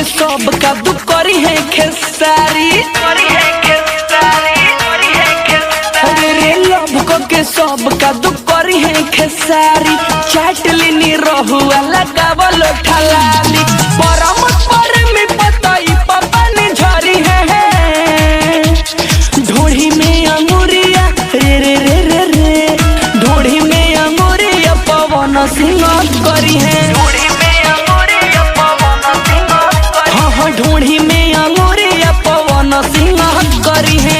सब का दू करी है खेसारी। करी है खेसारी, करी है खेसारी। अरे रे लव को के सब का दू करी है खेसारी। चाट लेनी रहुआ लगावल ठलाली। परम पर में पतई पपन झरी है। ढोढ़ी में अंगुरिया रे रे रे रे रे, ढोढ़ी में अंगुरिया पवन सिंह करी है। ढूढ़ी में अंगूरिया पवन सिंह करी। हाँ हाँ ढोढ़ी में अंगुरिया पवन सिंह करी है।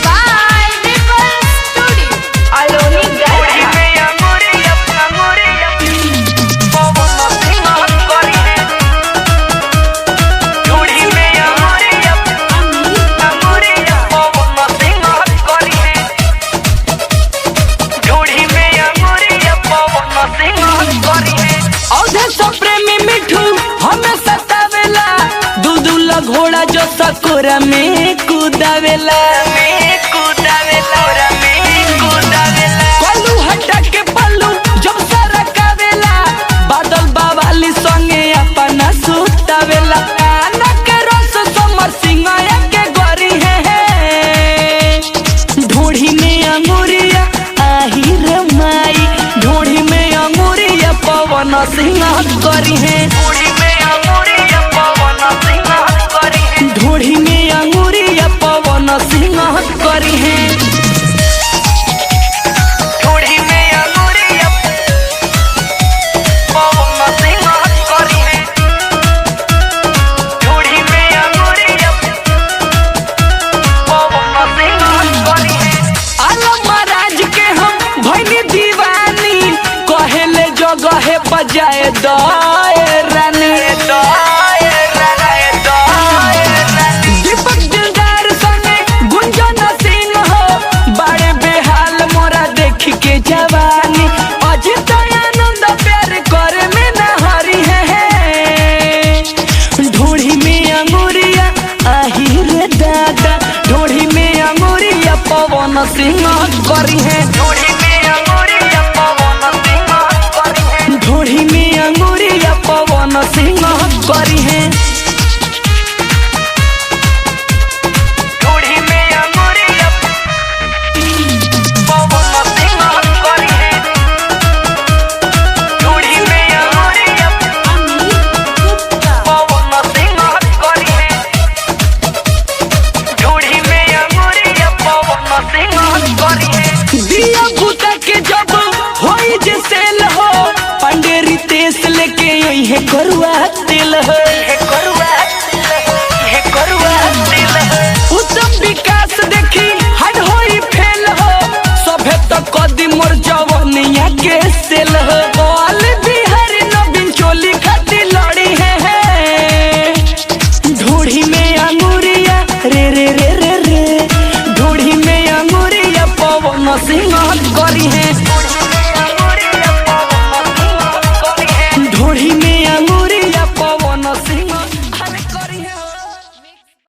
By Ripple Studio. Aloni ढूढ़ी Garha. में अंगूरिया, अंगूरिया पवन सिंह करी है। ढूढ़ी में अंगूरिया, अंगूरिया पवन सिंह करी है। ढूढ़ी में अंगूरिया पवन सिंह करी है। औधे सो प्रेमी मिठू हमें सतावेला, दूधुला घोड़ा जो सकोरा में कूदावेला। में कूदावेला, में कूदावेला। पल्लू हटा के पल्लू जब सरकावेला, बादल बावाली संगे अपना सुतावेला। काना के रस समर सिंह के गोरी है। ढोढ़ी में अंगूरिया आही रे माई, ढोढ़ी में अंगूरिया पवन सिंह करी है। ढूढ़ी में अंगूरिया पवन सिंह करी है। ढोढ़ी में अंगूरिया पवन सिंह करी है। ढूढ़ी में अंगूरिया पवन सिंह करी है। ढूढ़ी में अंगूरिया पवन सिंह करी है। आलम महाराज के हम भैनी दीवानी, कहेले जगहे बजाए दाए रानी। दाए रानी, दाए रानी। दीपक दिलदार संगे गुंजन सिंह हो, बड़े बेहाल मोरा देख के जवानी। अजित आनंद प्यार करे में न हरी है। ढोढ़ी में अंगूरिया आही रे दादा, ढोढ़ी में अंगूरिया पवन सिंह करी है। ढूढ़ी में अंगूरिया पवन सिंह करी है। ढोढ़ी में अंगूरिया पवन सिंह करी है। ढूढ़ी में अंगूरिया पवन सिंह करी है। ढूढ़ी में अंगूरिया पवन सिंह करी है। ढूढ़ी में अंगूरिया पवन सिंह करी है। दिया भूता के जब होई जे सेल हो, पंडे रितेश लेके आई है करुआ तेल हो। हे करुआ, हे करुआ दिल है। उत्तम विकास देखी हड होई फेल हो, सभे तो कदी मोर जवनिया के सेल हो। बाल बिहारी नवीन चोली खाती लड़ी है। ढोढ़ी में अंगूरिया रे रे रे रे रे, ढोढ़ी में अंगूरिया पवन सिंह करी है।